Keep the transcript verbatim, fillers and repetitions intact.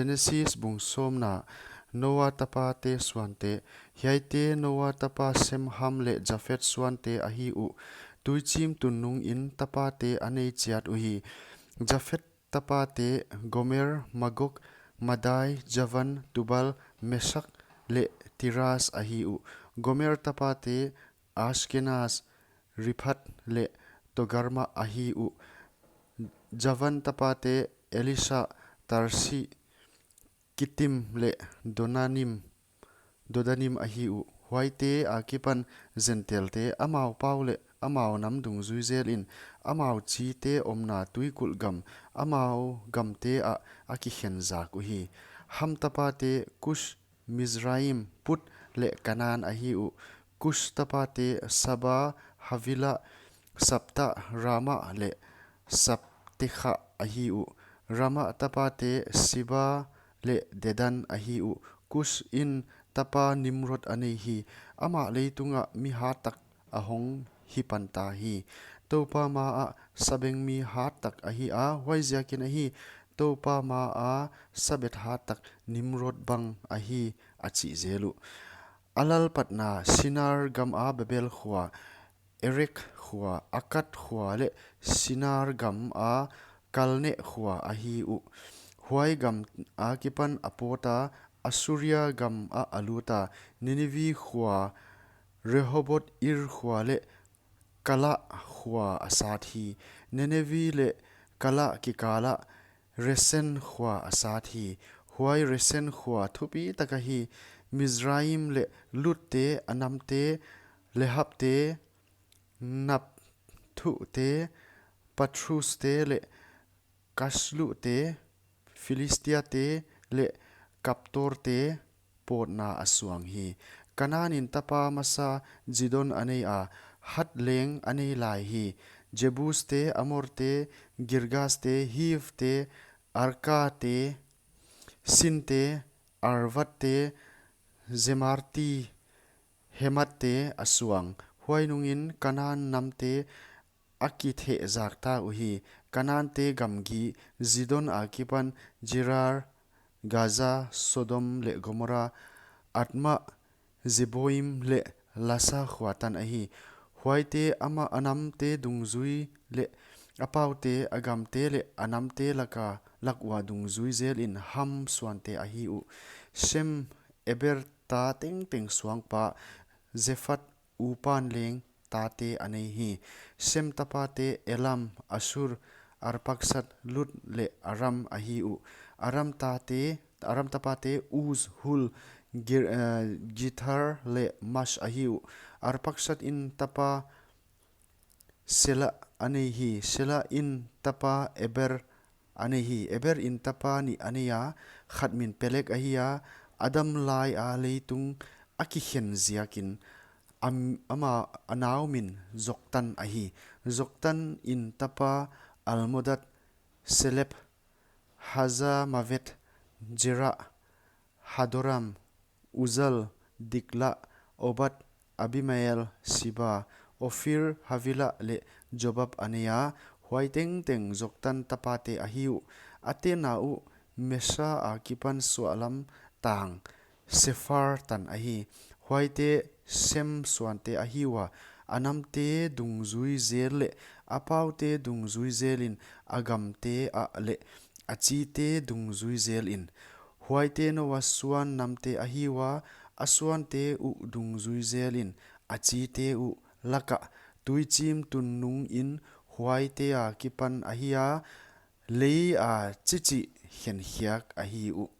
Genesis bung sawmna. Noa tapate suante. Hiaite Noa tapa Sem, Ham leh Jafet suante ahi uh. Tuichim tun nungin tapate a nei chiat uhi. Jafet tapate Gomer, Magog, Madai, Javan, Tubal, Mesak leh Tiras ahi uh. Gomer tapate Ashkenaz, Riphat leh Togarma ahi uh. Javan tapate Elisa, Tarsi, Kitim leh Donanim, Dodanim ahi uh. Huaite akipan Gentelte, amau pau leh amau nam dungzui zelin, amau chite omna tuikulh gam, amau gamte ah a kikhenzak uhi. Ham tapate Kush, Mizraim, Put leh Kanan ahi uh. Kush tapate Saba, Havila, Sabta, Rama leh Sabtekha ahi uh. Rama tapate Siba leh Dedan ahi uh. Kush in tapa Nimrod a nei hi. Amah leitungah mi hat tak a hong hi panta hi. Toupa maah sabengmi hat tak ahi a, huaiziakin ahi, Toupa maah sabet hat tak Nimrod bang ahi, a chih zel uh. A lalpatna Shinar gama Babel khua, Erek khua, Akad khua leh Shinar gama Kalne khua ahi uh. Huai gam akipan a pawta, Assuria gamah a luta. Nineveh khua, Rehoboth Ir khua leh Kala khua a sat hi. Nineveh leh Kala kikala Resen khua a sat hi. Huai Resen khua thupi tak ahi. Mizraim leh Lutte, Anamte, Lehabte, Napthuhte, Pathruste leh Kasluhte, Filistiate leh Kaptorte pawtna a suang hi. Kanan in tapa masa Zidon a nei a, Hat leng a nei lai hi. Jebuste, Amorte, Girgaste, Hivte, Arkate, Sinte, Arvadte, Zemarti, Hematte a suang. Huai nungin Kanan namte a kithehzak ta uhi. Kanante gamgi Zidon akipan Gerar, Gaza, Sodom leh Gomorrah, Admah, Zeboim leh Lasa khua tan ahi. Huaite amah a namte dungzui leh a paute, a gamte leh a namte laka, lak ua dungzui zelin Ham suante ahi uh. Shem, Eber ta tengteng suangpa, Zefat upan leng tate a nei hi. Shem tapate Elam, Asur, Arpaksat, Lud leh Aram ahi uh. Aram tate, Aram tapate Uz, Hul, Gir-, eh, Githar leh Mash ahi uh. Arpaksat in tapa Sela a nei hi. Sela in tapa Eber a nei hi. Eber in tapa nih a nei a, khat min Peleg ahi a. Adam lai a leitung a kikhen ziakin am-, ama a nau min Joktan ahi. Joktan in tapa Almodad, Selep, Hazamavet, Jera, Hadoram, Uzal, Dikla, Obad, Abimael, Siba, Ofir, Havila leh Jobab a nei a. Huai tengteng Joktan tapate ahi uh. A tenna uh Mesha akipan suahlam tang Sephar tan ahi. Huaite Shem suante ahi ua, a namte dungzui zel leh a paute dungzui zelin, a gamte ah leh a chite dungzui zelin. Huaite Noa suan namte ahi ua, a suante uh dungzui zelin, a chite uh lakah, tuichim tun nungin huaite akipan ahi a, lei a chichih khenkhiak ahi uh.